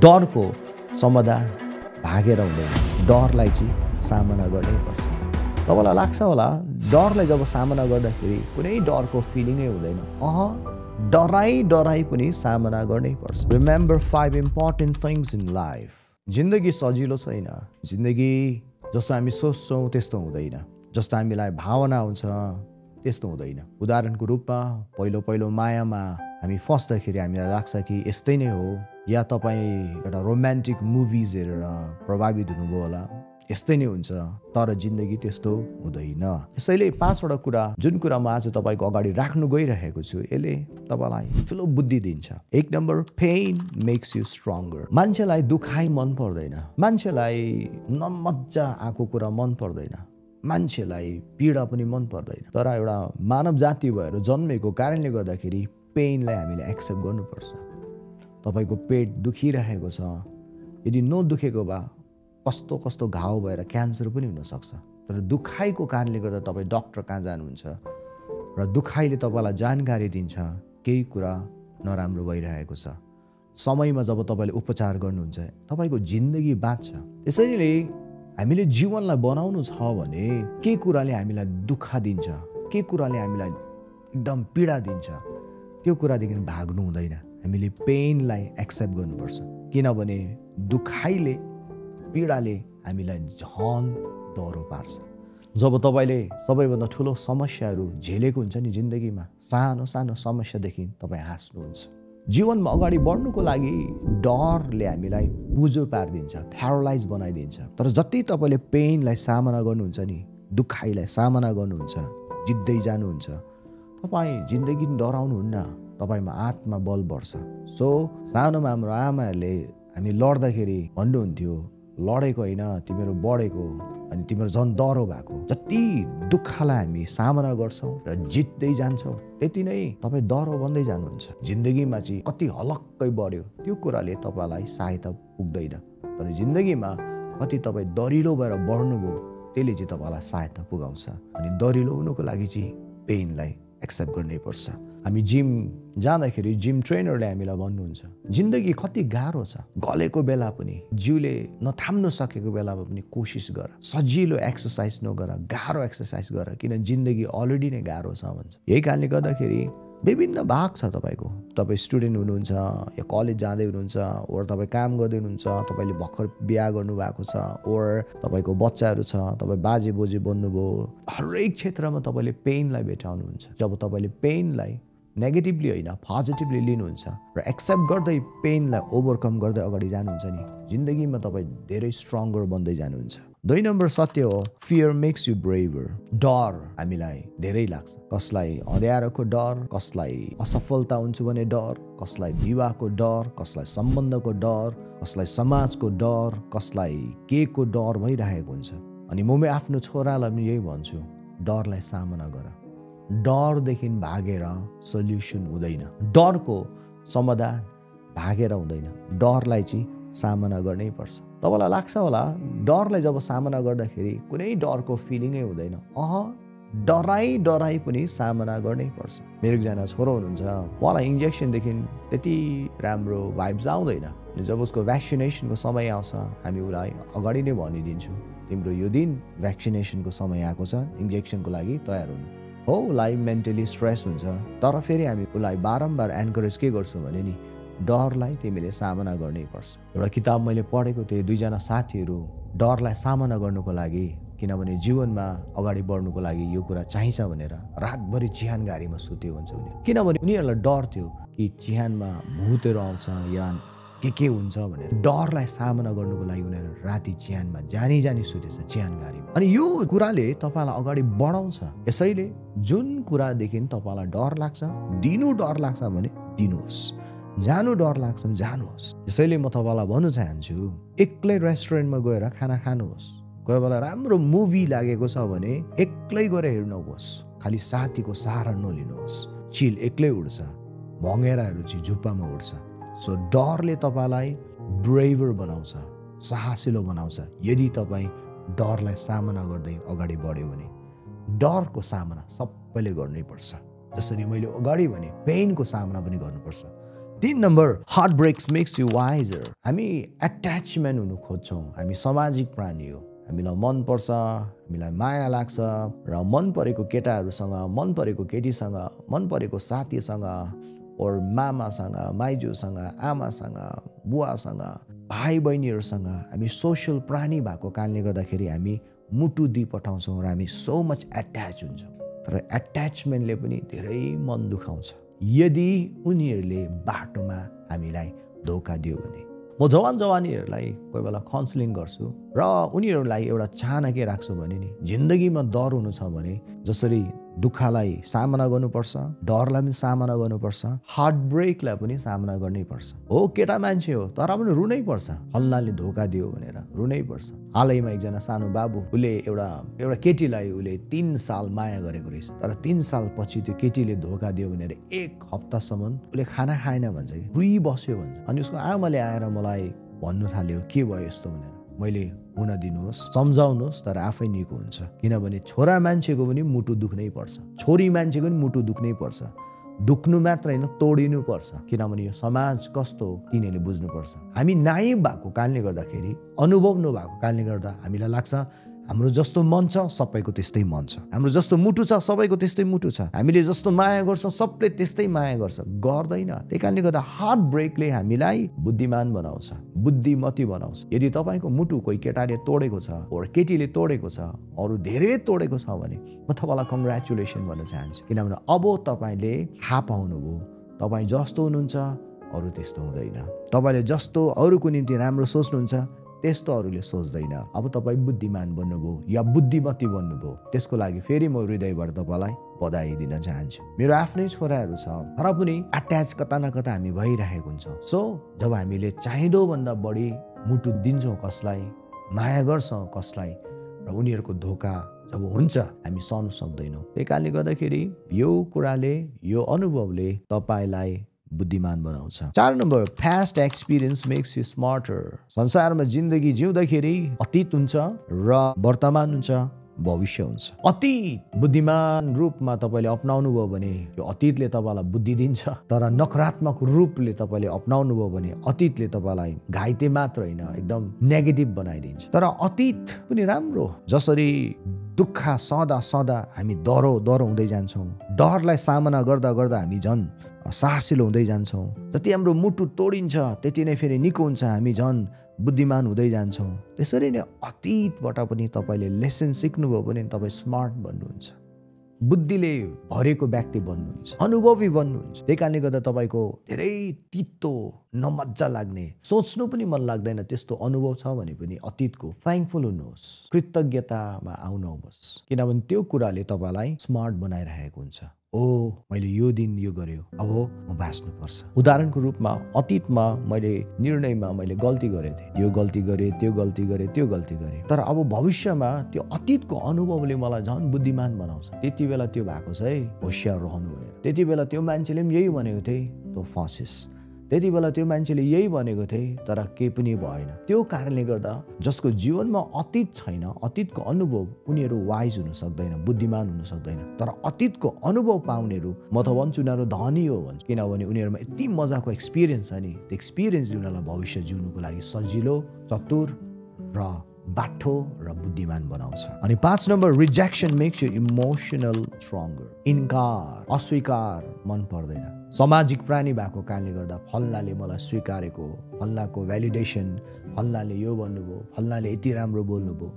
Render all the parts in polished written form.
डरको समाधान भागेर हुँदैन, डरलाई चाहिँ सामना गर्नै पर्छ। तपाईँलाई लाग्छ होला डरलाई जब सामना गर्दाखेरि कुनै डरको फिलिङै हुँदैन। डराई पनि सामना गर्नै पर्छ। Remember 5 important things in life. जिन्दगी सजिलो छैन। जिन्दगी जस्तो हामी सोच्छौँ त्यस्तो हुँदैन, जस्तो हामीलाई भावना हुन्छ त्यस्तो हुँदैन। उदाहरणको रूपमा पहिलो मायामा हामी फस्दाखेरि हामीलाई लाग्छ कि यस्तै नै हो, या तपाईँ एउटा रोमान्टिक मुभिज हेरेर प्रभावित हुनुभयो होला, यस्तै नै हुन्छ। तर जिन्दगी त्यस्तो हुँदैन। यसैले 5वटा कुरा जुन कुरा म आज तपाईँको अगाडि राख्नु गइरहेको छु, यसले तपाईँलाई ठुलो बुद्धि दिन्छ। 1 number, pain makes you stronger. मान्छेलाई दुखाइ मन पर्दैन, मान्छेलाई नमज्जा आएको कुरा मन पर्दैन, मान्छेलाई पीडा पनि मन पर्दैन। तर एउटा मानव जाति भएर जन्मेको कारणले गर्दाखेरि पेनलाई हामीले एक्सेप्ट गर्नुपर्छ। तपाईँको पेट दुखिरहेको छ, यदि नदुखेको भए कस्तो कस्तो घाउ भएर क्यान्सर पनि हुनसक्छ। तर दुखाइको कारणले गर्दा तपाईँ डक्टर कहाँ जानुहुन्छ र दुखाइले तपाईँलाई जानकारी दिन्छ केही कुरा नराम्रो भइरहेको छ। समयमा जब तपाईँले उपचार गर्नुहुन्छ तपाईँको जिन्दगी बाँच्छ। त्यसैले हामीले जीवनलाई बनाउनु छ भने के कुराले हामीलाई दुःख दिन्छ, के कुराले हामीलाई एकदम पीडा दिन्छ, त्यो कुरादेखि भाग्नु हुँदैन। हामीले पेनलाई एक्सेप्ट गर्नुपर्छ, किनभने दुखाइले पीडाले हामीलाई झन डह्रो पार्छ। जब तपाईँले सबैभन्दा ठुलो समस्याहरू झेलेको हुन्छ नि जिन्दगीमा, सानो सानो समस्यादेखि तपाईँ हाँस्नुहुन्छ। जीवनमा अगाडि बढ्नुको लागि डरले हामीलाई बुझो पारिदिन्छ, प्यारालाइज बनाइदिन्छ। तर जति तपाईँले पेनलाई सामना गर्नुहुन्छ नि, दुखाइलाई सामना गर्नुहुन्छ, जित्दै जानुहुन्छ, तपाईँ जिन्दगी डराउनुहुन्न, तपाईँमा आत्मबल बढ्छ। सो सानोमा हाम्रो आमाहरूले हामी लड्दाखेरि भन्नुहुन्थ्यो, लडेको होइन तिमीहरू बढेको, अनि तिमीहरू झन् डह्रो भएको। जति दुःखलाई हामी सामना गर्छौँ र जित्दै जान्छौँ त्यति नै तपाईँ डह्रो बन्दै जानुहुन्छ। जिन्दगीमा चाहिँ कति हलक्कै बढ्यो त्यो कुराले तपाईँलाई सहायता पुग्दैन। तर जिन्दगीमा कति तपाईँ दरिलो भएर बढ्नुभयो त्यसले चाहिँ तपाईँलाई सहायता पुगाउँछ। अनि दरिलो हुनुको लागि चाहिँ पेनलाई एक्सेप्ट गर्नै पर्छ। हामी जिम जाँदाखेरि जिम ट्रेनरले हामीलाई भन्नुहुन्छ जिन्दगी कति गाह्रो छ, गलेको बेला पनि, जिउले नथाम्न सकेको बेलामा पनि कोसिस गर, सजिलो एक्सर्साइज नगर, गाह्रो एक्सर्साइज गर, किन जिन्दगी अलरेडी नै गाह्रो छ भन्छ। यही कारणले गर्दाखेरि विभिन्न भाग छ तपाईँको। तपाईँ स्टुडेन्ट हुनुहुन्छ या कलेज जाँदै हुनुहुन्छ, ओर तपाईँ काम गर्दै हुनुहुन्छ, तपाईँले भर्खर बिहा गर्नुभएको छ, ओर तपाईँको बच्चाहरू छ, तपाईँ बाजे बोजे बन्नुभयो, हरेक क्षेत्रमा तपाईँले पेनलाई भेटाउनुहुन्छ। जब तपाईँले पेनलाई नेगेटिभली होइन पोजिटिभली लिनुहुन्छ र एक्सेप्ट गर्दै पेनलाई ओभरकम गर्दै अगाडि जानुहुन्छ नि, जिन्दगीमा तपाईँ धेरै स्ट्रङ्गर बन्दै जानुहुन्छ। 2 नम्बर सत्य हो, फियर मेक्स यु ब्रेभर। डर हामीलाई धेरै लाग्छ। कसलाई अँध्यारोको डर, कसलाई असफलता हुन्छु भने डर, कसलाई विवाहको डर, कसलाई सम्बन्धको डर, कसलाई समाजको डर, कसलाई के को डर भइरहेको हुन्छ। अनि म आफ्नो छोरालाई पनि यही भन्छु, डरलाई सामना गर। डरदेखि भागेर सल्युसन हुँदैन, डरको समाधान भागेर हुँदैन, डरलाई चाहिँ सामना गर्नै पर्छ। तपाईँलाई लाग्छ होला डरलाई जब सामना गर्दाखेरि कुनै डरको फिलिङै हुँदैन। डराई पनि सामना गर्नै पर्छ। मेरो एकजना छोरो हुनुहुन्छ, उहाँलाई इन्जेक्सनदेखि त्यति राम्रो भाइब्स आउँदैन। जब उसको भ्याक्सिनेसनको समय आउँछ हामी उसलाई अगाडि नै भनिदिन्छौँ, तिम्रो यो दिन भ्याक्सिनेसनको समय आएको छ, इन्जेक्सनको लागि तयार हुनु। हो, उसलाई मेन्टली स्ट्रेस हुन्छ, तर फेरि हामी उसलाई बारम्बार एन्करेज के गर्छौँ भने नि, डरलाई तिमीले सामना गर्नै पर्छ। एउटा किताब मैले पढेको थिएँ, 2 जना साथीहरू डरलाई सामना गर्नुको लागि, किनभने जीवनमा अगाडि बढ्नुको लागि यो कुरा चाहिन्छ भनेर रातभरि चिहान गाडीमा सुत्यो भन्छ उनीहरू। किनभने उनीहरूलाई डर थियो कि चिहानमा भूतहरू आउँछ या के हुन्छ भनेर। डरलाई सामना गर्नुको लागि उनीहरू राति चिहानमा जानी सुतेछ चिहान गाडीमा। अनि यो कुराले तपाईँलाई अगाडि बढाउँछ। यसैले जुन कुरादेखि तपाईँलाई डर लाग्छ, दिनु डर लाग्छ भने दिनुहोस्, जानु डर लाग्छ भने जानुहोस्। यसैले म तपाईँलाई भन्न चाहन्छु, एक्लै रेस्टुरेन्टमा गएर खाना खानुहोस्। कोही बेला राम्रो मुभी लागेको छ भने एक्लै गएर हेर्नुहोस्, खालि साथीको सहारा नलिनुहोस्। चिल एक्लै उड्छ, भँगेराहरू चाहिँ झुप्पामा उड्छ। सो डरले तपाईँलाई ब्रेभर बनाउँछ, साहसिलो बनाउँछ। यदि तपाईँ डरलाई सामना गर्दै अगाडि बढ्यो भने डरको सामना सबैले गर्नै पर्छ। जसरी मैले अगाडि भने पेनको सामना पनि गर्नुपर्छ। 3 number, heart breaks makes you wiser. हामी एट्याचमेन्ट हुनु खोज्छौँ, हामी सामाजिक प्राणी हो, हामीलाई मनपर्छ, हामीलाई माया लाग्छ र मन परेको केटाहरूसँग, मन परेको केटीसँग, मन परेको साथीसँग और मामासँग, माइजूसँग, आमासँग, बुवासँग, भाइ बहिनीहरूसँग हामी सोसल प्राणी भएको कारणले गर्दाखेरि हामी मुटु दिइ पठाउँछौँ र हामी सो मच एट्याच हुन्छौँ। तर एट्याचमेन्टले पनि धेरै मन दुखाउँछ यदि उनीहरूले बाटोमा हामीलाई धोका दियो भने। म जवानीहरूलाई कोही बेला काउन्सिलिङ गर्छु र उनीहरूलाई एउटा चाहना के राख्छु भने नि, जिन्दगीमा डर हुनु छ भने जसरी दुःखलाई सामना गर्नुपर्छ, डरलाई पनि सामना गर्नुपर्छ, हार्ट ब्रेकलाई पनि सामना गर्नै पर्छ। हो केटा मान्छे हो तर पनि रुनै पर्छ, हल्लाले धोका दियो भनेर रुनै पर्छ। हालैमा एकजना सानो बाबु, उसले एउटा केटीलाई उसले 3 साल माया गरेको रहेछ, तर 3 साल पछि त्यो केटीले धोका दियो भनेर 1 हप्तासम्म उसले खाना खाएन भन्छ कि, रुई बस्यो भन्छ। अनि उसको आमाले आएर मलाई भन्नु थाल्यो के भयो यस्तो भनेर। मैले हुन दिनुहोस्, सम्झाउनुहोस्, तर आफै निको हुन्छ। किनभने छोरा मान्छेको पनि मुटु दुख्नै पर्छ, छोरी मान्छेको पनि मुटु दुख्नै पर्छ। दुख्नु मात्र होइन, तोडिनु पर्छ। किनभने यो समाज कस्तो हो तिनीहरूले बुझ्नुपर्छ। हामी नाइब भएको कारणले गर्दाखेरि, अनुभव नभएको कारणले गर्दा हामीलाई लाग्छ हाम्रो जस्तो मन छ सबैको त्यस्तै मन छ, हाम्रो जस्तो मुटु छ सबैको त्यस्तै मुटु छ, हामीले जस्तो माया गर्छौँ सबले त्यस्तै माया गर्छ, गर्दैन। त्यही कारणले गर्दा हार्ट ब्रेकले हामीलाई बुद्धिमान बनाउँछ, बुद्धिमती बनाउँछ। यदि तपाईँको मुटु कोही केटाले तोडेको छ or केटीले तोडेको छ, अरू धेरै तोडेको छ भने म तपाईँलाई कङ्ग्रेचुलेसन भन्न चाहन्छु। किनभने अब तपाईँले थाहा पाउनुभयो तपाईँ जस्तो हुनुहुन्छ अरू त्यस्तो हुँदैन, तपाईँले जस्तो अरूको निम्ति राम्रो सोच्नुहुन्छ त्यस्तो अरूले सोच्दैन। अब तपाईँ बुद्धिमान बन्नुभयो या बुद्धिमती बन्नुभयो, त्यसको लागि फेरि म हृदयबाट तपाईँलाई बधाई दिन चाहन्छु। मेरो आफ्नै छोराहरू छ तर पनि एट्याच कता न कता हामी भइरहेको हुन्छौँ। सो जब हामीले चाहिँदो भन्दा बढी मुटु दिन्छौँ कसलाई, माया गर्छौँ कसलाई र उनीहरूको धोका जब हुन्छ हामी सहनु सक्दैनौँ। त्यही कारणले गर्दाखेरि यो कुराले, यो अनुभवले तपाईँलाई बुद्धिमान बनाउँछ। 4 number, fast experience makes you smarter. संसारमा जिन्दगी जिउँदाखेरि अतीत हुन्छ र वर्तमान हुन्छ, भविष्य हुन्छ। अतीत बुद्धिमान रूपमा तपाईँले अपनाउनु भयो भने त्यो अतीतले तपाईँलाई बुद्धि दिन्छ, तर नकारात्मक रूपले तपाईँले अपनाउनु भयो भने अतीतले तपाईँलाई घाइते मात्र होइन एकदम नेगेटिभ बनाइदिन्छ। तर अतीत पनि राम्रो, जसरी दुःख सदा हामी डरो हुँदै जान्छौँ, डरलाई सामना गर्दा गर्दा हामी झन् साहसिलो हुँदै जान्छौँ। जति हाम्रो मुटु तोडिन्छ त्यति नै फेरि निको हुन्छ, हामी झन् बुद्धिमान हुँदै जान्छौँ। त्यसरी नै अतीतबाट पनि तपाईँले लेसन सिक्नुभयो भने तपाईँ स्मार्ट बन्नुहुन्छ, बुद्धिले भरेको व्यक्ति बन्नुहुन्छ, अनुभवी बन्नुहुन्छ। त्यही कारणले गर्दा तपाईँको धेरै तितो नमज्जा लाग्ने, सोच्नु पनि मन लाग्दैन त्यस्तो अनुभव छ भने पनि अतीतको थ्याङ्कफुल हुनुहोस्, कृतज्ञतामा आउनुहोस्। किनभने त्यो कुराले तपाईँलाई स्मार्ट बनाइरहेको हुन्छ। मैले यो दिन यो गर्यो, अब म बाँच्नुपर्छ। उदाहरणको रूपमा अतीतमा निर्णयमा मैले गल्ती गरेको थिएँ, यो गल्ती गरेँ, त्यो गल्ती गरेँ, त्यो गल्ती गरेँ। तर अब भविष्यमा त्यो अतीतको अनुभवले मलाई झन् बुद्धिमान बनाउँछ। त्यति बेला त्यो भएको छ है, होसियार रहनु भनेर। त्यति बेला त्यो मान्छेले पनि यही भनेको थिए, तँ फसिस। त्यति बेला त्यो मान्छेले यही भनेको थिए तर केही पनि भएन। त्यो कारणले गर्दा जसको जीवनमा अतीत छैन, अतीतको अनुभव, उनीहरू वाइज हुन सक्दैन, बुद्धिमान हुन सक्दैन। तर अतीतको अनुभव पाउनेहरू म त भन्छु उनीहरू धनी हो भन्छु। किनभने उनीहरूमा यति मजाको एक्सपिरियन्स छ नि, त्यो एक्सपिरियन्सले उनीहरूलाई भविष्य जिउनुको लागि सजिलो, चतुर र बाठो र बुद्धिमान बनाउँछ। अनि 5 number, rejection makes you emotional stronger. इन्कार, अस्वीकार मन पर्दैन। सामाजिक प्राणी भएको कारणले गर्दा फल्नाले मलाई स्वीकारेको, फल्नाको भ्यालिडेसन, फल्नाले यो भन्नुभयो, फल्नाले यति राम्रो बोल्नुभयो,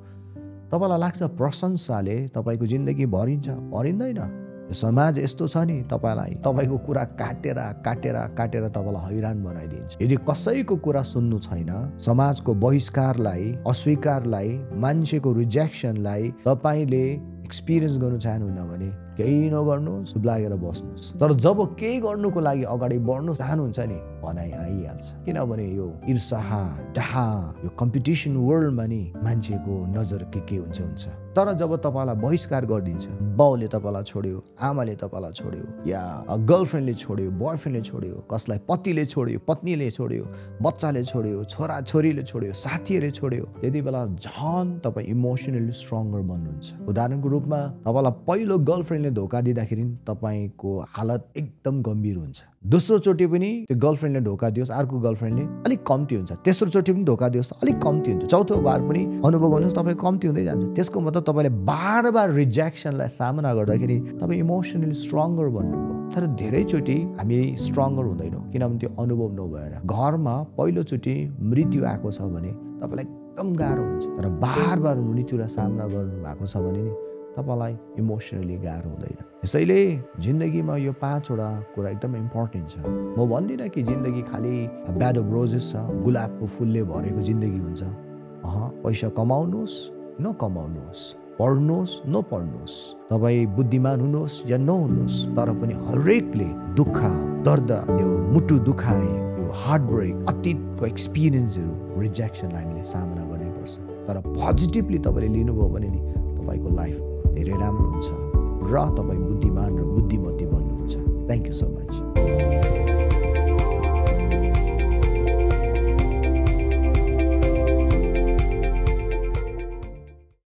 तपाईँलाई लाग्छ प्रशंसाले तपाईँको जिन्दगी भरिँदैन। यो समाज यस्तो छ नि, तपाईँको कुरा काटेर तपाईँलाई हैरान बनाइदिन्छ। यदि कसैको कुरा सुन्नु छैन, समाजको बहिष्कारलाई, अस्वीकारलाई, मान्छेको रिजेक्सनलाई तपाईँले एक्सपिरियन्स गर्नु चाहनुहुन्न भने केही नगर्नुहोस्, चुप लागेर बस्नुहोस्। तर जब केही गर्नुको लागि अगाडि बढ्नु चाहनुहुन्छ नि, भनाइ आइहाल्छ। किनभने यो ईर्ष्या, डाहा, यो कम्पिटिसन वर्ल्डमा नि मान्छेको नजर के हुन्छ। तर जब तपाईँलाई बहिष्कार गरिदिन्छ, बाउले तपाईँलाई छोड्यो, आमाले तपाईँलाई छोड्यो, या गर्लफ्रेन्डले छोड्यो, बोयफ्रेन्डले छोड्यो, कसलाई पतिले छोड्यो, पत्नीले छोड्यो, बच्चाले छोड्यो, छोरा छोरीले छोड्यो, साथीहरूले छोड्यो, त्यति बेला झन् तपाईँ इमोसनली स्ट्रङ्गर बन्नुहुन्छ। उदाहरणको रूपमा तपाईँलाई पहिलो गर्लफ्रेन्डले गर्लफ्रेन्डले धोका दिँदाखेरि तपाईँको हालत एकदम गम्भीर हुन्छ। दोस्रो चोटि पनि त्यो गर्लफ्रेन्डले धोका दियोस्, अर्को गर्लफ्रेन्डले अलिक कम्ती हुन्छ। तेस्रो चोटि पनि धोका दियोस् अलिक कम्ती हुन्छ। चौथो बार पनि अनुभव गर्नुहोस् तपाईँ कम्ती हुँदै जान्छ। त्यसको मतलब तपाईँले बार रिजेक्सनलाई सामना गर्दाखेरि तपाईँ इमोसनली स्ट्रङ्गर बन्नुभयो। तर धेरैचोटि हामी स्ट्रङ्गर हुँदैनौँ किनभने त्यो अनुभव नभएर। घरमा पहिलोचोटि मृत्यु आएको छ भने तपाईँलाई एकदम गाह्रो हुन्छ, तर बार मृत्युलाई सामना गर्नु भएको छ भने नि तपाईँलाई इमोसनली गाह्रो हुँदैन। यसैले जिन्दगीमा यो 5वटा कुरा एकदम इम्पोर्टेन्ट छ। म भन्दिनँ कि जिन्दगी खालि बेड अफ रोजेस छ, गुलाबको फुलले भरेको जिन्दगी हुन्छ। पैसा कमाउनुहोस् नकमाउनुहोस्, पढ्नुहोस् नपढ्नुहोस्, तपाईँ बुद्धिमान हुनुहोस् या नहुनुहोस्, तर पनि हरेकले दुःख, दर्द, यो मुटु दुखाइ, यो हार्ट ब्रेक, अतीतको एक्सपिरियन्सहरू, रिजेक्सनलाई हामीले सामना गर्नै पर्छ। तर पोजिटिभली तपाईँले लिनुभयो भने नि तपाईँको लाइफ धेरै राम्रो हुन्छ र तपाईँ बुद्धिमान र बुद्धिमती बन्नुहुन्छ। Thank you so much.